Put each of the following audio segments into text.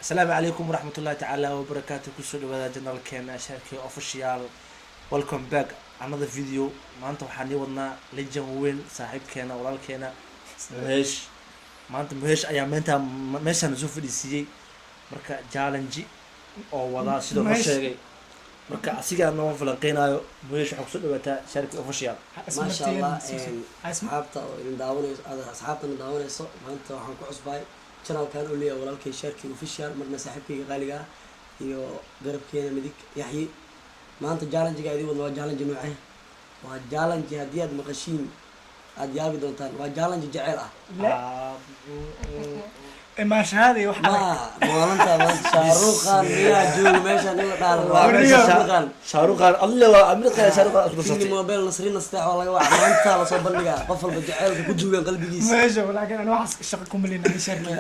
Asalaamu calaykum waraxmat ullahi tacaala wabarakaatu. Kusoo dhawaada channelkeena Sharkey Official. Welcome back, another video. Maanta waxaan nii wadnaa legend weyn, saaxiibkeena, walaalkeena Muheesh. Maanta Muheesh ayaa meenta meeshaan soo fadhiisiiyey. Marka challenge oo wadaa sidoo noo Muheesh. sheegay, marka asigaa noo falanqeynaayo. Muheesh, waxaa kusoo dhawaataa Sharkey Official. Maasha Allah. Asxaabta oo idin daawanayso, asxaabtana daawanayso, maanta waxaan ku cusbahay channelkan oo leeyahay walaalkay Sharkey Official, marna saaxiibkayga qaaliga ah iyo garabkeena midig Yaxyi. Maanta challenge-ga idin wadna waa challenge noocee? Waa challenge haddii aad maqashiin aad yaabi doontaan. Waa challenge jecel ah. Imaashahaada iyo wax ma adag. Maalinta maanta Shaaruqan miyaa jooga meeshaan in la dhaaro? Waa meesha. Shaaruqan. Shaaruqan alle waa Amirka Shaaruqan isku Fili darsatay. Mobile Nasrin Nasteex waa laga waca. Maanta lasoo bandhigaa qof walba jaceylka ku duugan qalbigiisa. Meesha, laakiin ana waxaas shaqo kuma lehna, Sharkey.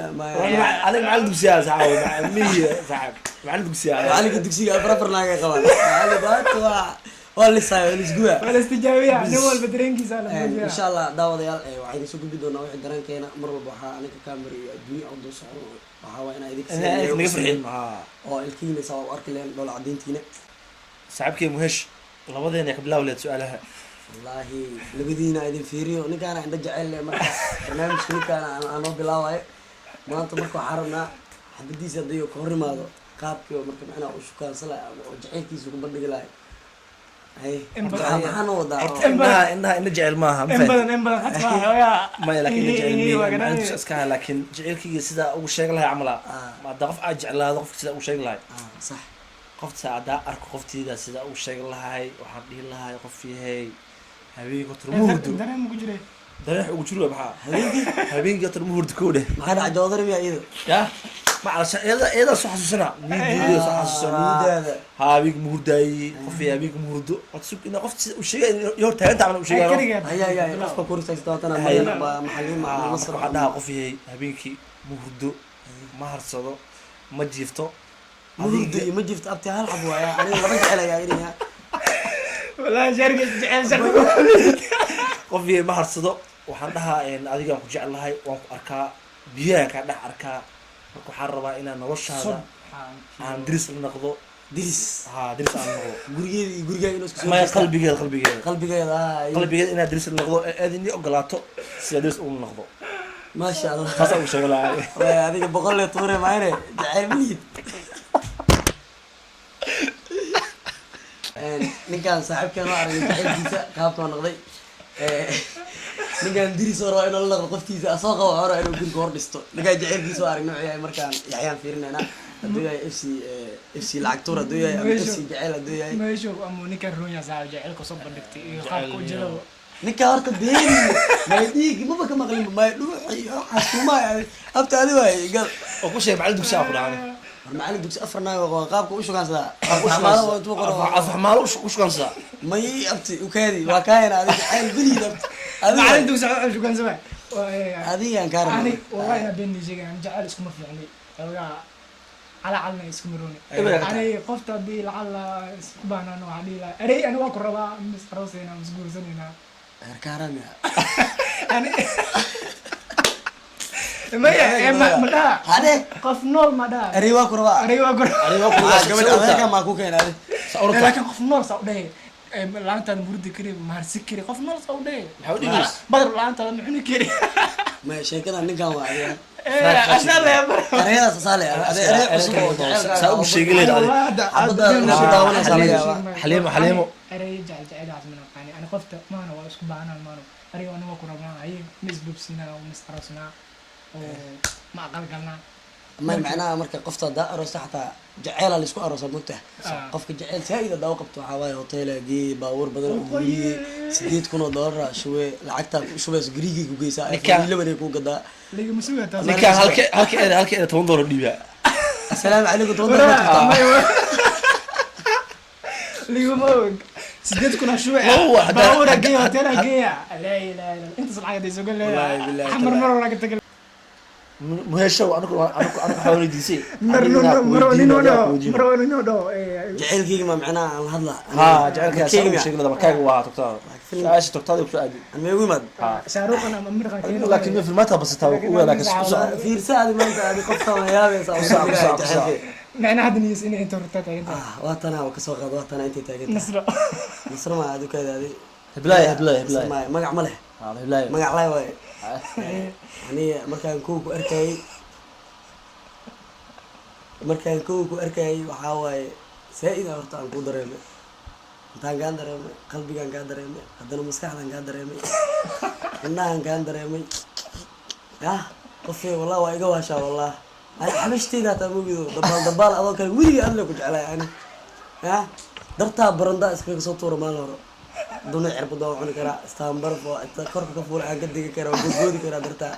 Aniga macallin dugsiyaa, saaxiib, macallin, saaxiib, macallin dugsiyaa. Macalinka dugsiga afar afar naagay qabaan. Macallin maanta waa lisaayo, waa lisguba. Waa la istijaabiya, nin walba dareenkiisa la Insha muujiya. Allah, daawadayaal, waxaan idiin soo gudbi doonaa wixii dareenkeena. Mar walba waxaa aniga camera iyo adduunya u dul socon waxaa waa inaa idinka naga farxin. oo ilkihiina saa u arki leen dhoola cadayntiina. Saaxiibkay Muheesh, labadeena ka bilaab leed su-aalaha. Wallaahi labadiina idin fiiriyo, ninkaana indho jecel leh. Marka barnaamijka ninkaana aan noo bilaabayo maanta. Marka waxaa rabnaa xabadiisa haddii uu ka hor imaado, qaabkii oo marka macnaha u shukaansan lahay ama oo jaceylkiisa ku bandhigi lahay. Hay. In badan. Maxaa noo wadaa? Horta indhaha indho jecel maaha, ma In fahanti? badan, in badan xataa xoogaa. Maya, laakiin indho jecel miyi Waa macallin garanaya. dugsi iska ahaa, laakiin jaceylkayga sidaa ugu sheegi lahay camala. Haddaa qof aad jeclaado, qofka sidaa ugu sheegi lahay. Ah, sax. Qofta haddaa arko, qofteyda sidaa ugu sheegi lahay, waxaan dhihi lahay: qof yahay, habeenka horta ma hurdo. Dareen ma ku jiray? Dareen ugu jiro maxaa? Habeenkii horta ma hurdo, kow dheh. Maxaa dhaca? Joodari miya iyada? Ya ma calashaan iyada soo xasuusanaa, niyadeyda soo xasuusanaa. Niyadaada. Ha, habeenka ma hurdaayey, qof yahay, habeenka ma hurdo. Horta sug ina qofta sida uu sheegay iyo hor taaganta camal uu sheegay. Keligeed. Haya haya, qofka ku hortaagsta waatana. Hay. Maryam baa maxalliin Ah, marka Masar. waxaan dhahaa: qof yahay, habeenkii ma hurdo, ma harsado, ma jiifto. Ma hurdo iyo ma jifto, abti, hal xab waaya. Aniga laba jecel ayaa inaya. Wallahi Sharkey jecel shaqo. Qof yahay, ma harsado. Waxaan dhahaa adigaan ku jeclahay, waan ku arkaa, biyahan kaa dhex arkaa. Marka waxaan rabaa inaan noloshaada aan diris la noqdo. Diris? Ha, diris aan noqdo. Gurigeeda iyo gurigaaga inuu isku soo Maya. jeestaa. Qalbigeeda, qalbigeeda. Qalbigeeda, ah. Qalbigeeda inaad diris la noqdo ee aad inii ogolaato sida diris ugu noqdo. Maasha Allah. Saasaan ugu sheegi lahaa. Waay, adiga boqol le tuure maayne, jacayl ma lihid. Ninkaan saaxiibkeen waa aragnay jacaylkiisa qaabka waa noqday. Ninkaan diris oo rabaa inuu la noqdo qoftiisa, asoo qabo hore inuu guriga hor dhisto. Ninkaan jacaylkiisa waa aragnay wuxuu yahay. Markaan Yaxyaan fiirinaynaa hadduu yahay FC FC lacag tuur hadduu yahay ama FC jacayl hadduu yahay. Meeshu ama ninkan ronya saaxiib jaceylka soo bandhigtay iyo qaabka u jiro. Ninka horta beeni may dhiig maba ka maqlin, may dhuuxi waxaas kuma abta adi waay gal. Oo ku sheegay macallin dugsi aan ku dhacay. War macallin dugsi afar naag oo qaabka u shukaansadaa, afmaalo oo intuu qoro. Afmaalo u shukaansadaa. May, abti, ukaadi waa kaayana. Adiga jacayl beliid, abti, adiga. Macallin dugsi wuxuu shukaansamay. Adigaan kaa Ani rabaa. wallahi na been sheegay, aan jecel iskuma fiicni, xoogaa cala calna isku marooni. Eber ka Ani qofta haddii lacala isku baahnaan, waxaa dhihi lahaa: erey, ani waa ku rabaa, mis aroosaynaa, mis guursanaynaa. Kaarami. Ani maya, ma dhaha. Hade. Qof nool ma dhaha. Erey waa ku rabaa. Erey waa ku rabaa. Aniga waa ku Ah, gabadha adeerka maa ku keena adi? Sawirta. Laakiin qof nool saa u dhahay, la'aantaada ma hurdi kari, ma harsi kari. Qof nool saa u dhahay. Maxaa u dhigaysa? Badar, la'aantaada ma cuni kari. Maya, sheekadan ninkan waa adiga. Asaa la yaaba. Ereyadaas asaa le erey cusub oo jaceylka. Saa ugu sheegi leed adi. Xabadda inaad ku daawanaysaa laga yaabaa. Xaliimo, Xaliimo. Erey jecel jecelaas ma naqaani ani. Qofta maana waa isku baahnaan, maano erey ani waa ku rabnaa, haye, ma isbobsinaa, ma is aroosnaa oo ma aqal galnaa. May, macnaha marka qofta haddaa aroosta, xataa jaceela laisku aroosaa, mogtaha? Ah. Qofka jaceyl saa-id haddaa u qabto, waxaa waaye hoteela geeye, baabuur badan oo guriyey, $8,000 shuwe, lacagtaa ku shubayso gurigay ku geysaa, iPhone 11 ay ku gadaa. Ligama sugaa taas. Ninkaan halka ere $10 dhiibaa. Asalaamu calaykum, $10 turtaa. Ligama og 8,000 shuwe. Wow, baabuura geeya, hoteela geeya, laa ilaaha illa intaas lacag hadday soo Wallaahi billaahi. leeyahay, xamar mar hore ka tagay. Muheeshow, anigu waxaa weydiisay. Marwa ninoo dhaho. Jaceylkayga ma macnaha aan la hadlaa? Ha, jaceylkaa saa ugu sheegi leed, markaaga waa togtaa. Su-aasha togtaada ku soo aadi. Aan meegu imaad. Shaaruqan ama Amirqan keeno. Laakiin filmaanta basataa u laakiin ku soco. Fiirsa adi maanta, adi qofta waa yaabaysaa. Ku soco, ku soco, ku soco. Macnaha hadda niyeysa inay inta horta taagan tahay. Ah, waa tanaa, waa kasoo qaad, waa tanaa, intay taagan tahay. Nasro. Nasro ma adu kaada adi. Hiblaayo, hiblaayo, hiblaayo. Nasro magac ma leh. Ah, hiblaayo. Magac leh waaye. Aniga markaan kow ku arkayay, waxaa waaye saa-id ah horta aan ku dareemay, intaan kaan dareemay, qalbigaan kaa dareemay, haddana maskaxdaan kaa dareemay, indhahan kaan dareemay. Yah, qofkay wallah waa iga waashaa, wallah ani xabashteyda hataa mogido, dabaal dabaal adoo kale weligii adle ku jeclay ani. Yah, dartaa barandaa iskaga soo tuura maalin hore, duna cirbad waa cuni karaa, istaanbarf waa inta korka ka fuula aan ka degi karaa, waa boodboodi karaa, dartaa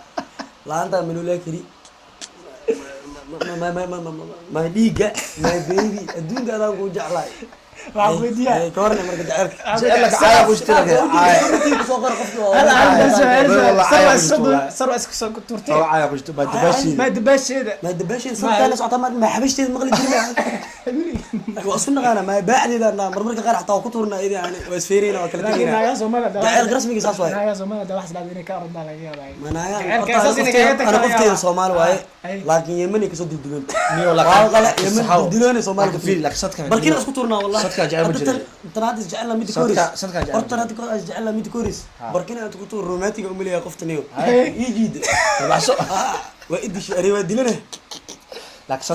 la-aantaa manuulaa kari my dhiigga, my baby, adduunka adaan kuu jeclaay. Waxaan ku weydiiyaa. Ka warna marka jaceylka. Jecelka caaya ku jirta, laakiin caaya. Kusoo qor qofki. Hal hal su'aal. Wallah, caaya ku jirta, wallah. Sarwa isku soo turtay. Oo caaya ku jirta baa dabaashiida. Ma dabaasheeda. Ma dabaasheeda sanadkaa la socota, ma xabashteeda maqli jirin, waa isku naqaana, ma baacdeeda marmarka qaar xataa waa ku tuurnaa iyada, yani waa isfeereyna, waa kala Laakiin tegeynaa. naagaha Soomaalida Jaceylka rasmiga saas waaye. Naagaha Soomaalida wax isdhaaf inay ka ordaan laga yaabaa. Ma naagaan. Jaceylka Horta saas inay kaga ana tagtaa laga qofteyda yaabaa. Soomaali waaye, Ay. laakiin Yemen ay kasoo dildiloon. Niyo, Waa qale Yemen saxaw. dildiloonay Soomaali. Laakiin fiiri, laakiin sanadkan Barkina isku tuurnaa wallah. Sanadkan jecel ma Hadda jirin. Tan hadda isjecelna midda ka horeys. Sanadkan jecel ma Horta tan hadda ka hor isjecelna midda ka horeys. Barkina aad ku tuur romantic umaleeyaa qofta niyo. Ii jiida. Baxso. Ah, waa idisha ari, waa dilane. Laakiin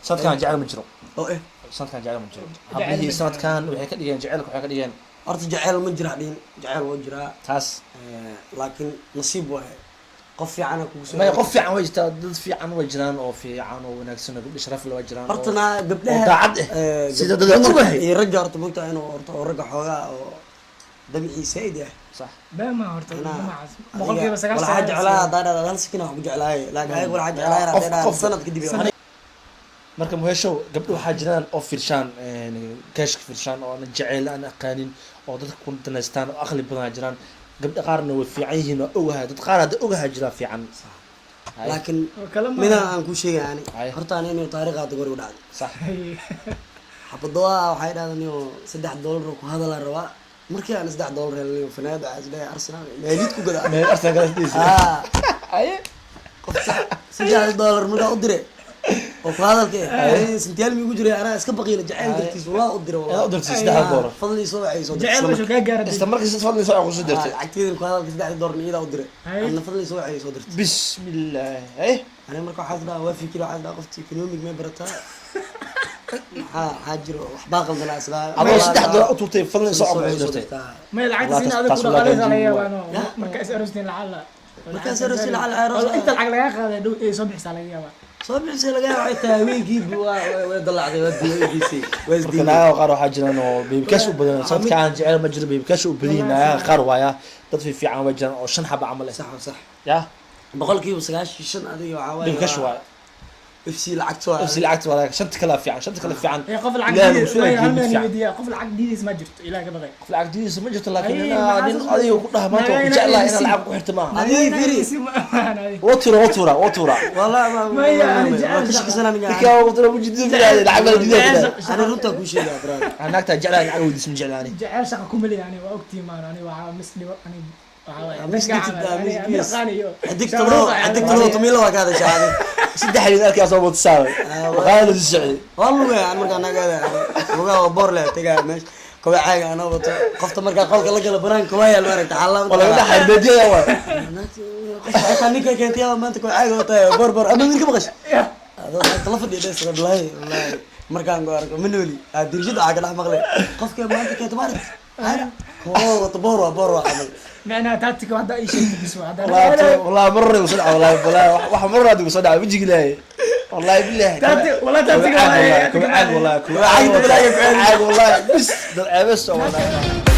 sanadkan jecel ma jiro. Oo eh. Sanadkan jecel ma jiro, hablihii sanadkan waxay ka dhigeen jecelka, waxay ka dhigeen. Horta jecel ma jira dhiin, jecel waa jiraa. Taas. Laakiin nasiib waaye, qof fiicana kugu soo. Maya, qof fiican way jirtaa, dad fiican way jiraan oo fiican oo wanaagsan oo gabdho sharaf leh way jiraan Horta oo naa gabdhaha oo daacad ah. Sida dad dumarka ogahay. Iyo ragga horta mogtaa inuu horta oo ragga xoogaa oo dabicii saaid ah. Sax. Bema horta Anaa- jamacaas adiga 90%. Waxaa jeclaa haddaan dhahdo hal sakin wax ku jeclaaye, laakiin ayaga waxaa jeclaaye haddaan dhahdo sanad kadib. Marka muheshow, gabdho waxaa jiraan oo fiirshaan gaashka, fiirshaan oo aan jeceyl aan aqaanin oo dadka ku danaystaan oo aqli badan aa jiraan. Gabdho qaarna way fiican yihiin, waa ogahay, dad qaar hadda ogaha jiraan fiican. Hay. Laakiin Oo kala ma midaan aan kuu sheegay ani, Ay. horta ani inuu taariikhaada gorigu dhacday. Sax. Xabadoa waxay dhahdeen inuu $3 oo ku hadalaa rabaa. Markii aan $3 helnay, fanaanad waxaa isleeyahay Arsenal maalid ku gadaa. Meel Arsenal kala dhiisi. Ah, Aye. qofta $3 markaa u diray oo ku hadalka eh sintiyaal miigu jiray, anaa iska baqiila jacayl dartiis walaa u diray. Inaad u dirtay $3. Fadlii soo waxay soo dirtay. Jecel meeshu kaa gaara. Isla markii fadli soo ku soo dirtay. Lacagteedin ku hadalka $3 iyadaa u diray. Ay. Anna fadlii soo waxay soo dirtay. Bismillah, eh. Aniga marka waxaa isdhaha waa fikir, waxaa isdhaha qofta economic may barataa, maxaa jiro, waxbaa qaldanaa isdhaha. Adoo $3 u tuurtay fadli soo ku soo dirtay. May lacagta siin adag Taas ku walaa dhaqaalaysa laga ganji. yaabaa no Yah. marka is aroostiin lacala. Marka is aroostiin lacala aroos. Inta lacag lagaa qaaday dhow ay soo bixisaa laga yaabaa. Soo bixisay laga yaaba, waxay tahay haweenkii waa way dallacday, waa diiday, waa Marka isdiiday. naagaha qaar waxaa jiraan oo baby cash u badan. Sanadka aan jecel ma jiro, baby cash u badan yihiin naagaha qaar waaya. Dad fiican way jiraan oo shan xaba camal eh. Sax sax. Ya. 95% adiga waxaa waaye Baby cash waaya. FC lacagta waa. FC lacagta waa, shanta kale fiican, shanta kale fiican. Ee qof lacag Ilaahay diidaysa soo may hal ajiibid meel fiican. weydiiya, qof lacag diidaysa ma jirto, ilaah ka baqay. Qof lacag diidaysa ma jirto, laakiin Ay, inaa maxaa nin saas adiga ku dhaha maanta waa ku Naagaha jeclahay inay inaad lacag ku xirto maaha. Adiga fiiri. Waa tuura, waa tuura, waa tuura. Wallah ma Maya, ani waa jecel ka shakisan aniga. Ninkaa waa tuura, mujidin fiican lacag baa diidaya. Ani runtaa kuu sheegaa, brother. Aan naagtaa jeclahay lacag weydiis ma jeclaani. Jecel shaqa kuma leeyahay ani, waa ogtii maan ani waxaa mis dhibo ani waxaa waaye Mis dadka dhigtid, camal, mis ani dhigis. Amiir Khan iyo Xidig Shah Rukh todoba, Khan. xidig todoba tumiila waa ka hadashaa adiga. Saddex habeen arkaa soo wada Ah, maqaayada la socday. Waa lugaya aan markaa naagaada lugaha waa boor leh tegaa meesha kobacaaga anoo wato qofta markaa qolka la galo banaanka kobaa yaal maaragta xaalaa. Waa laga dhaxay meediyada waa. Qofta xitaa ninka keentay yaa maanta kobacaaga wataya boor boor ama wiilka maqasha adoo naagta la fadhiya dhees, wallaahi wallaahi markaan ku arko ma nooli aa dirishada waxaa ka dhex maqlay qofka maanta keenta maaragta kobaa wato, boor waa boor waa camal. Macnaha tactical hadda ii sheegtay bis waa hadda. والله والله مرة igu soo dhacay, wallahi wallahi wax marra igu soo dhacay wajiga Ilaahay, wallahi billahi. Wallahi tactical. Kuwa caag, wallahi kuwa caag, wallahi kuwa caag, wallahi bis dad ceebes wallahi.